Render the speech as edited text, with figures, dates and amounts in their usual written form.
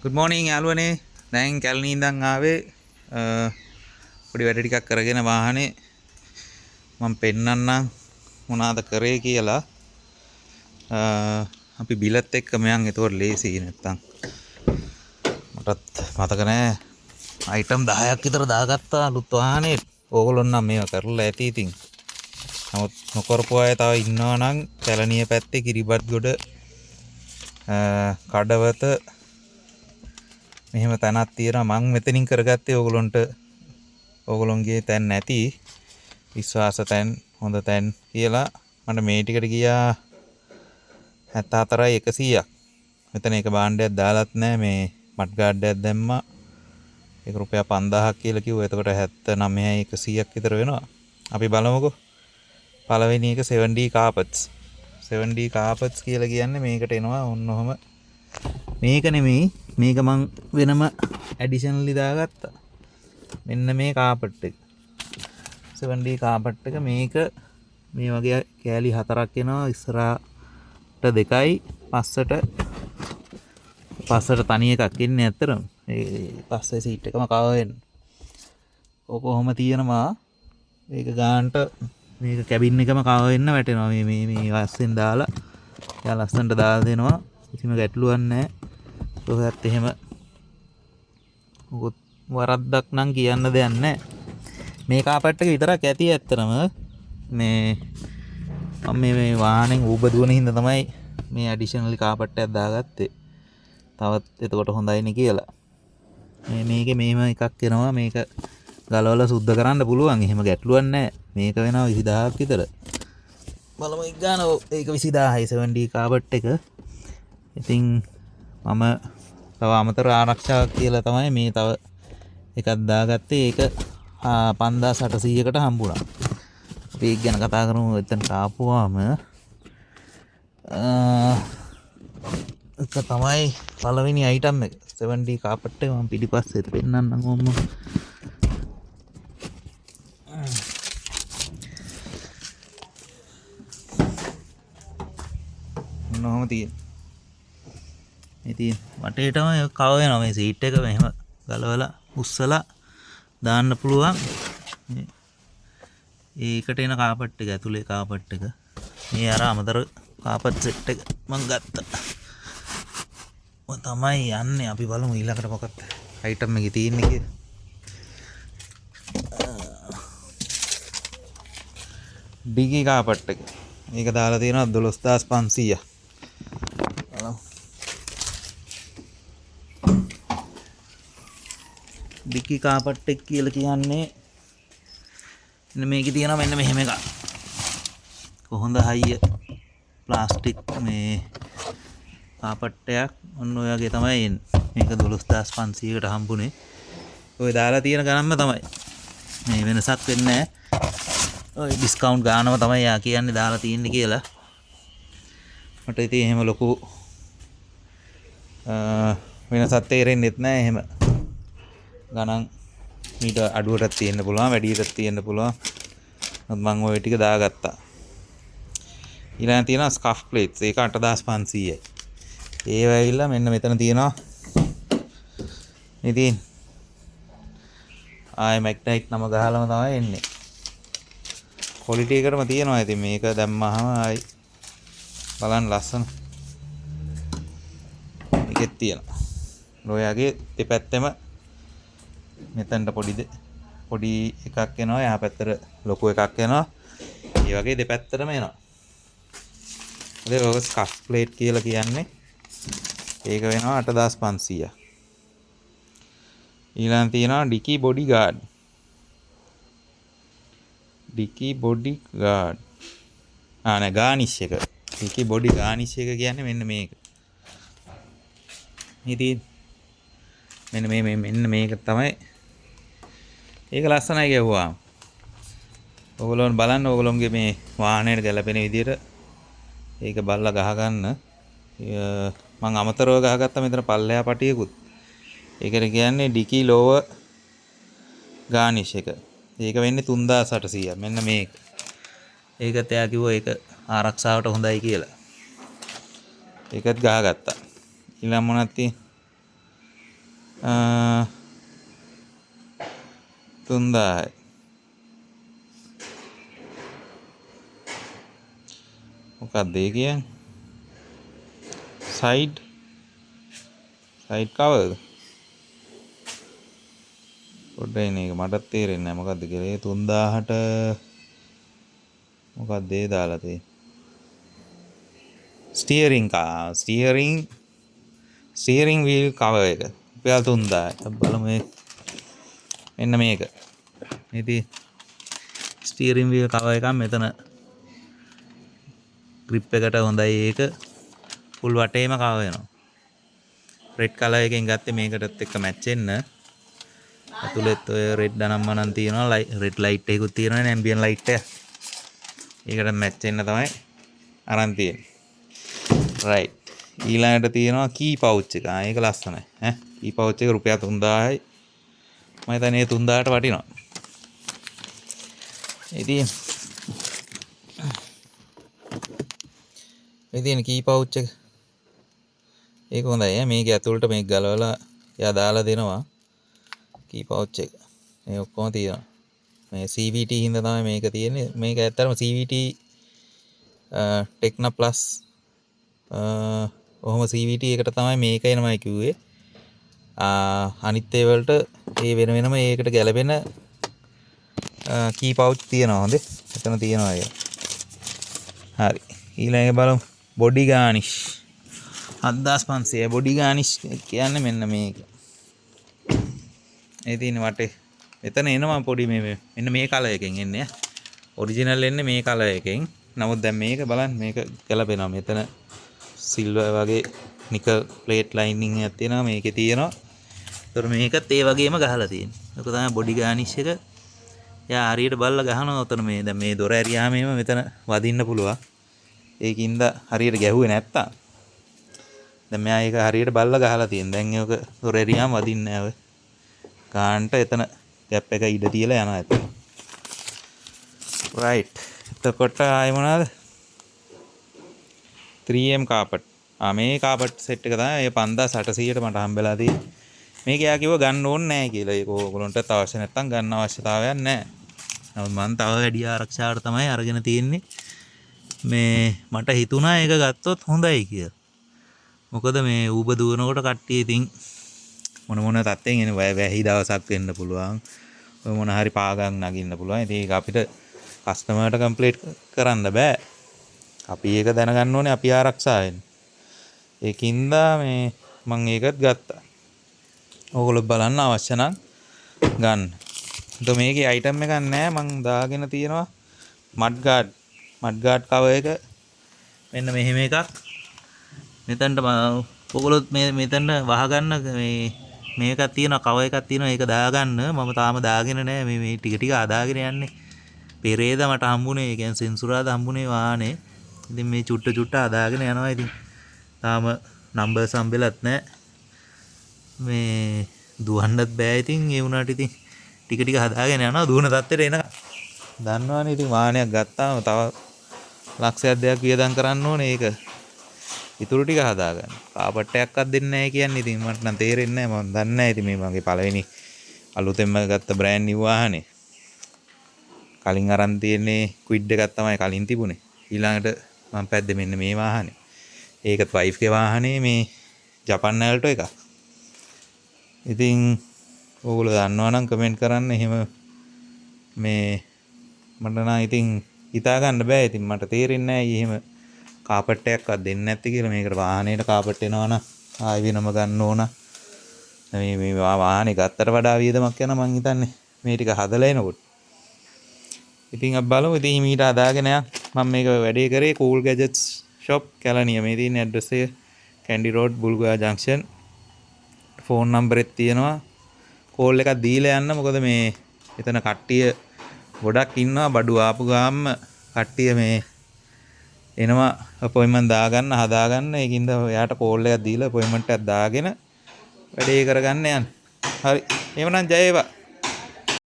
Good morning යාළුවනේ. දැන් කැලණි ඉඳන් ආවේ පොඩි වැඩ ටිකක් කරගෙන වාහනේ මම පෙන්නන්නම් මොනවාද කරේ කියලා. අපි බිලත් එක්කම යන්, එතකොට ලේසි නැත්තම් මටත් මතක නෑ. අයිටම් 10ක් විතර දාගත්තා අලුත් වාහනේ. ඕගොල්ලෝ නම් මේවා කරලා ඇති ඉතින්. නමුත් නොකරපු අය තව ඉන්නවා නම් කැලණිය පැත්තේ කිරිබත්ගොඩ කඩවත මෙහෙම තැනක් තියෙනවා. මං මෙතනින් කරගත්තේ ඕගොල්ලන්ට ඕගොල්ලොන්ගේ තැන් නැති විශ්වාස තැන් හොඳ තැන් කියලා. මට මේ ටිකට ගියා 74යි 100ක්. මෙතන එක භාණ්ඩයක් දාලත් නෑ. මේ මඩ් ගාඩ් එකක් දැම්මා. ඒක රුපියල් 5000ක් කියලා කිව්වා. එතකොට 79යි 100ක් විතර වෙනවා. අපි බලමුකෝ. පළවෙනි එක 7D carpets. 7D carpets කියලා කියන්නේ මේකට එනවා ඔන්න ඔහම. මේක නෙමෙයි, මේක මං වෙනම ඇඩිෂනලි දාගත්තා. මෙන්න මේ කාපට් එක. 7D carpet එක මේක මේ වගේ කෑලි හතරක් එනවා. ඉස්සරහට දෙකයි පස්සට තනි එකක් එන්නේ ඇත්තටම. ඒ පස්සේ සීට් එකම කවර් වෙන්න. ඕක ඔහොම තියෙනවා. ඒක ගානට මේක කැබින් එකම කවර් වෙන්න වැටෙනවා. මේ මේ මේ වස්සෙන් දාලා එයා ලස්සනට දාලා දෙනවා. කිසිම ගැටලුවක් නැහැ. කොහොමවත් එහෙම මොකොත් වරද්දක් නම් කියන්න දෙයක් නැහැ. මේ කාපට් එක විතරක් ඇති ඇත්තටම. මේ මම මේ වාහනෙන් ඌබර් දුවන හින්දා තමයි මේ ඇඩිෂනල් කාපට් එකක් දාගත්තේ. තවත් එතකොට හොඳයිනේ කියලා. මේකේ මෙහෙම එකක් එනවා. මේක ගලවලා සුද්ධ කරන්න පුළුවන්. එහෙම ගැටලුවක් නැහැ. මේක වෙනවා 20000ක් විතර. බලමු එක් ගාන. ඔව්, ඒක 20000යි 7D carpet එක. ඉතින් මම තව අමතර ආරක්ෂාවක් කියලා තමයි මේ තව එකක් දාගත්තේ. ඒක 5800කට හම්බුණා. අපි ඒක ගැන කතා කරමු එතනට ආපුවාම. එක තමයි පළවෙනි අයිටම් එක. 7D carpet එක මම පිටිපස්සේ පෙන්නන්නම් ඔම්ම. ඔන්න ඔහොම තියෙන. ඉතින් වටේටම කව වෙනවා මේ සීට් එක මෙහෙම ගලවලා උස්සලා දාන්න පුළුවන්. ඒකට එන කාපට් එක ඇතුලේ කාපට් එක. මේ අර අමතර කාපට් සෙට් එක මං ගත්තා. ඔය තමයි යන්නේ. අපි බලමු ඊළඟට මොකක්ද අයිටම් එකේ තියෙන්නේ කියලා. ඩිගි කාපට් එක. මේක දාලා තියෙනවා 12500. බලමු. ඩිගි කාපට් එක කියලා කියන්නේ මෙන්න මේකේ තියෙනවා මෙන්න මෙහෙම එකක්. කොහොඳ හයිය ප්ලාස්ටික් මේ කාපට් එකක්. ඔන්න ඔය වගේ තමයි එන්නේ. මේක 12500කට හම්බුනේ. ඔය දාලා තියෙන ගණන්ම තමයි. මේ වෙනසක් වෙන්නේ නැහැ. ඔය ඩිස්කවුන්ට් ගානම තමයි යා කියන්නේ දාලා තියෙන්නේ කියලා. මට ඉතින් එහෙම ලොකු වෙනසක් තේරෙන්නෙත් නෑ. එහෙම ගණන් මීට අඩුවටත් තියෙන්න පුළුවන්, වැඩියටත් තියෙන්න පුළුවන්. නමුත් මං ඔය ටික දාගත්තා. ඊළඟ තියෙනවා ස්කෆ් ප්ලේට්ස්. ඒක 8500යි. ඒව ඇවිල්ලා මෙන්න මෙතන තියෙනවා. ඉතින් ආයෙ මැග්නයිට් නම ගහලම තමයි එන්නේ. ක්වොලිටි එකටම තියෙනවා. ඉතින් මේක දැම්මහම ආයි බලන්න ලස්සන. මේකෙත් තියෙනවා. ඔයාගේ දෙපැත්තෙම මෙතනට පොඩි එකක් එනවා, එහා පැත්තට ලොකු එකක් එනවා. ඒ වගේ දෙපැත්තටම එනවා. ඒ ඔය ස්කෆ් ප්ලේට් කියලා කියන්නේ ඒක වෙනවා 8500. ඊළඟ තියෙනවා dickey body guard. Dickey body guard. නෑ, ගානිෂ් එක. ඩිකි බොඩි ගානිෂ් එක කියන්නේ මෙන්න මේක. ඉතින් මෙන්න මේ, මේ, මෙන්න මේක තමයි. ඒක ලස්සනයි ගැහුවා. ඔයගොල්ලෝ බලන්න ඔයගොල්ලෝගේ මේ වාහනයට ගැලපෙන විදියට ඒක බලලා ගහගන්න. මං අමතරව ගහගත්තා මෙතන පල්ලෙහා පටියකුත්. ඒකට කියන්නේ ඩිකි ලෝවර් ගානිෂ් එක. ඒක වෙන්නේ 3800. මෙන්න මේක. ඒකත් එයා කිව්වා ඒක ආරක්ෂාවට හොඳයි කියලා. ඒකත් ගහගත්තා. ඊළඟ මොනවද තියෙන්නේ? 3000යි. මොකක්ද ඒ කියන්නේ? සයිඩ් සයිඩ් කවර්ද? පොඩ්ඩක් ඉන්න, ඒක මටත් තේරෙන්නේ නැහැ මොකද්ද කියලා. ඒ 3000ට මොකක්ද ඒ දාලා තියෙන්නේ? ස්ටියරින් කා ස්ටියරින් ස්ටියරින් වීල් කවර් එක රුපියල් 3000යි. අපි බලමු මේ මෙන්න මේක. මේ තියෙන ස්ටියරින් වීල් කවර් එකක් මෙතන ග්‍රිප් එකට හොඳයි. ඒක ෆුල් වටේම කවර් වෙනවා. රෙඩ් කලර් එකෙන් ගත්තේ මේකටත් එක්ක මැච් වෙන්න. ඇතුළෙත් ඔය රෙඩ් අනම් මනම් තියෙනවා, රෙඩ් ලයිට් එකකුත් තියෙනවා නේ, ඇම්බියන්ට් ලයිට් එක. ඒකට මැච් වෙන්න තමයි අරන් තියෙන්නේ. රයිට්. ඊළඟට තියෙනවා කී පවුච් එක. ඒක ලස්සනයි. ඈ කී පවුච් එක රුපියල් 3000යි. මම හිතන්නේ ඒ 3000ට වටිනවා. ඉතින් මේ තියෙන කී පවුච් එක. ඒක හොඳයි ඈ. මේක ඇතුළට මේක ගලවලා එයා දාලා දෙනවා කී පවුච් එක. මේ ඔක්කොම තියෙනවා. මේ CVT හින්දා තමයි මේක තියෙන්නේ. මේක ඇත්තටම CVT Tekna Plus ඔහොම CVT එකට තමයි මේක එනවයි කිව්වේ. අනිත් ඒ වලට ඒ වෙන වෙනම ඒකට ගැලපෙන කී පවුච් තියෙනවා. හොඳේ. එතන තියෙනවා ඒක. හරි. ඊළඟ එක බලමු. බොඩි ගානිෂ් 7500. බොඩි ගානිෂ් කියන්නේ මෙන්න මේක. ඒ තියෙන වටේ. එතන එනවා පොඩි මේ මෙන්න මේ කලර් එකෙන් එන්නේ ඈ. ඔරිජිනල් එන්නේ මේ කලර් එකෙන්. නමුත් දැන් මේක බලන්න මේක ගැලපෙනවා. මෙතන සිල්වර් වගේ නිකල් ප්ලේට් ලයිනින් එකක් තියෙනවා. මේකේ තියෙනවා. ඒතර මේකත් ඒ වගේම ගහලා තියෙනවා. ඒක තමයි බොඩි ගානිෂ් එක. එයා හරියට බලලා ගහනවා ඔතන මේ දැන් මේ දොර ඇරියාම එහෙම මෙතන වදින්න පුළුවන්. ඒකින්ද හරියට ගැහුවේ නැත්තම් දැන් මෙයා ඒක හරියට බලලා ගහලා තියෙන. දැන් ඒක දොර ඇරියාම වදින්නේ නෑ ඔය. ගානට එතන ගැප් එක ඉඩ තියලා යනවා එතන. රයිට්. එතකොට ආයේ මොනවාද? 3M carpet. මේ කාපට් සෙට් එක තමයි ඒ 5800ට මට හම්බෙලා තියෙන්නේ. මේක එයා කිව්වා ගන්න ඕනේ නෑ කියලා. ඒක ඕගොල්ලන්ටත් අවශ්‍ය නැත්තම් ගන්න අවශ්‍යතාවයක් නෑ. නමුත් මං තව වැඩි ආරක්ෂාවට තමයි අරගෙන තියෙන්නේ. මේ මට හිතුණා ඒක ගත්තොත් හොඳයි කියලා. මොකද මේ ඌබ දුවනකොට කට්ටිය ඉතින් මොන මොන තත්ත්වයෙන් එන වැහි දවසක් වෙන්න පුළුවන්. ඔය මොන හරි පාගම් නගින්න පුළුවන්. ඉතින් ඒක අපිට කස්ටමර්ට කම්ප්ලීට් කරන්න බෑ. අපි ඒක දැනගන්න ඕනේ අපි ආරක්ෂා වෙන්න. ඒකින්ද මේ මං ඒකත් ගත්තා. ඕගොල්ලෝ බලන්න අවශ්‍ය නම් ගන්න. එතකොට මේකේ අයිටම් එකක් නෑ. මං දාගෙන තියෙනවා mud guard. Mud guard cover එක මෙන්න මෙහෙම එකක්. මෙතනට ඔයගොල්ලෝ මේ මෙතන වහගන්න මේ මේකක් තියෙනවා, කවර් එකක් තියෙනවා. ඒක දාගන්න. මම තාම දාගෙන නෑ. මේ ටික ටික හදාගෙන යන්නේ. පෙරේද මට හම්බුනේ, ඒ කියන්නේ සෙන්සුරාද හම්බුනේ වාහනේ. ඉතින් මේ චුට්ට චුට්ට හදාගෙන යනවා. ඉතින් තාම නම්බර්ස් හම්බෙලත් නෑ. මේ දුවන්නත් බෑ. ඉතින් ඒ වුණාට ඉතින් ටික ටික හදාගෙන යනවා දුවන තත්ත්වෙට එනකම්. දන්නවනේ ඉතින් වාහනයක් ගත්තාම තව ලක්ෂයක් දෙයක් වියදම් කරන්න ඕනේ ඒක. ඉතුරු ටික හදාගන්න. කාපට් එකක්වත් දෙන්නේ නැහැ කියන්නේ. ඉතින් මට නම් තේරෙන්නේ නැහැ. මම දන්නේ නැහැ. ඉතින් මේ මගේ පළවෙනි අලුතෙන්ම ගත්ත බ්‍රෑන්ඩ් නිව් වාහනේ. කලින් අරන් තියෙන්නේ ක්විඩ් එකක් තමයි කලින් තිබුණේ. ඊළඟට මම පැද්දේ මෙන්න මේ වාහනේ. ඒකත් වයිෆ්ගේ වාහනේ මේ ජපන් ඇල්ටෝ එකක්. ඉතින් ඕගොල්ලෝ දන්නවා නම් කමෙන්ට් කරන්න. එහෙම මේ මට නම් ඉතින් හිතා ගන්න බෑ. ඉතින් මට තේරෙන්නේ නැහැ එහෙම කාපට් එකක්වත් දෙන්නේ නැත්තේ කියලා. මේකට වාහනේට කාපට් එනවා නම් ආයෙ වෙනම ගන්න ඕන. මේ මේ වාහනේ ගත්තට වඩා වියදමක් යනවා මං හිතන්නේ මේ ටික හදලා එනකොට. ඉතින් අපි බලමු. ඉතින් හිමීට හදාගෙන යන්. මම මේක වැඩේ කරේ කූල් ගැජට්ස් ෂොප් කැලණිය. මේ තියෙන ඇඩ්‍රස් එක Kandy road Bulgoya junction. Phone නම්බරෙත් තියෙනවා. කෝල් එකක් දීලා යන්න. මොකද මේ එතන කට්ටිය ගොඩක් ඉන්නවා. බඩු ආපු ගාම්ම කට්ටිය මේ එනවා අපොයින්ට්මන්ට් දාගන්න හදාගන්න. ඒකින්ද ඔයාට කෝල් එකක් දීලා අපොයින්ට්මන්ට් එකක් දාගෙන වැඩේ කරගන්න යන්න. හරි. එහෙමනම් ජය වේවා.